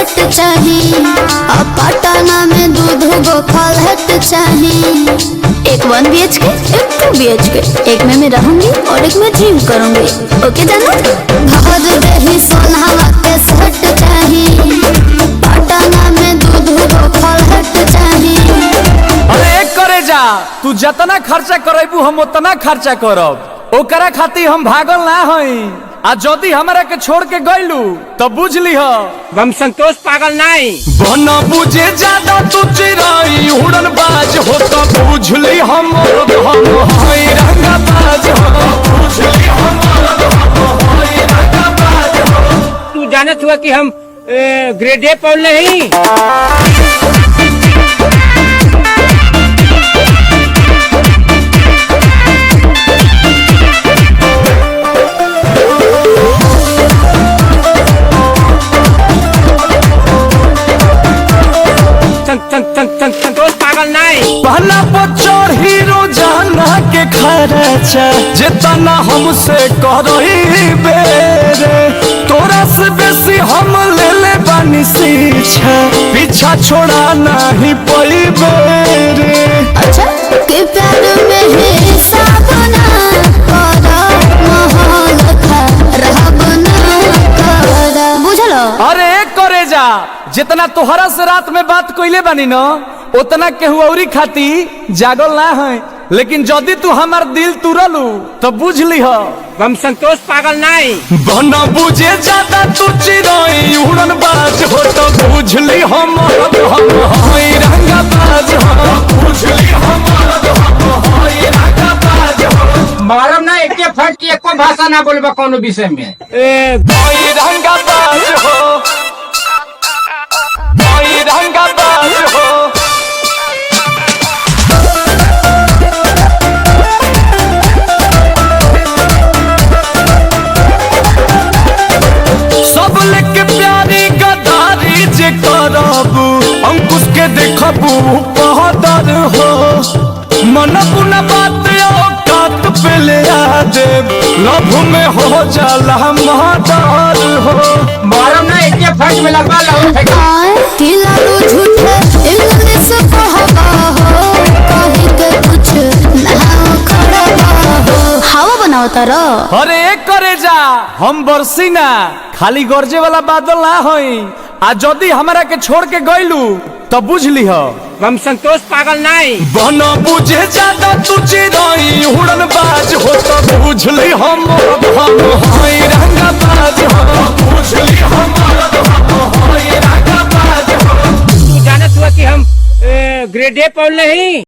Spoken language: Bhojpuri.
सेट चाही, आ पटना में दू दू गो फ्लैट चाही। एक 1 BHK, एक 2 BHK। एक में मैं रहूंगी और एक में जिम करूंगी। ओके जाना। घर दही सोनावा के सेट चाही, पटना में दू दू गो फ्लैट चाही। अरे करे जा, तू जितना खर्चा करेबू हम उतना खर्चा करब। ओकरा खातिर हम भागल ना हई। आ जदी हमरा के छोड़ के गइलू तो बुझ लिह, हम संतोष पागल नहीं। बन बुझे ज्यादा तू चिराई उड़न बाज हो तो बुझली हम हम हई रंगा बाज हो। बुझली हम हम हई रंगा बाज हो। तू जानत हुआ कि हम ग्रेड ए पौल नहीं। संतोष पागल नहीं। पहला पर चढ़ी रोजाना के खर्चा जितना हमसे करही बेरे, तोरा से बेसी हम ले ले बानी शिक्षा, पीछा छोड़ा नहीं पैबे रे। अच्छा के प्यार में हिसाब ना करो, माहौल खराब ना करो, बुझलो। अरे करे जा, जितना तोहरा से रात में बात कइले बानी न, उतना केहू औरी खाती जागल ना है। लेकिन जदी तू हमार दिल तुरलू तो बुझ लिह, हम संतोष पागल नहीं। बन बुझे ज्यादा तू चिड़ई उड़न बाज हो तो बुझली हम हम हई रंगा बाज हो। बुझली हम हम हई रंगा बाज हो। मारम ना एके फट की एको भाषा ना बोलबा कोनो विषय में। हई रंगा बाज हो, हई रंगा बाज हो। सब लेके प्यारी गदारी जे करबू, अंकुश के देखबू पहदर हो। मन पुना बात औकात पे ले आ देव, लभ में हो जाला मदर हो। मारम ना एके फट में लगवा लहू फेंका। आए कि लालू झूठे इंग्लिश कहबा हो, कही के कुछ ना खड़बा हो, हवा बनाओ तारो। अरे करे जा, हम बरसी ना खाली गरजे वाला बादल ना हई। आ जदी हमरा के छोड़ के गइलू तो बुझ लिह, हम संतोष पागल नहीं। बन बुझे ज्यादा तू चिड़ई उड़न बाज हो तो बुझली हम हम हई रंगा बाज हो। बुझली हम हम हई रंगा बाज हो। तू जानत हुआ कि हम ग्रेड ए पौल नहीं।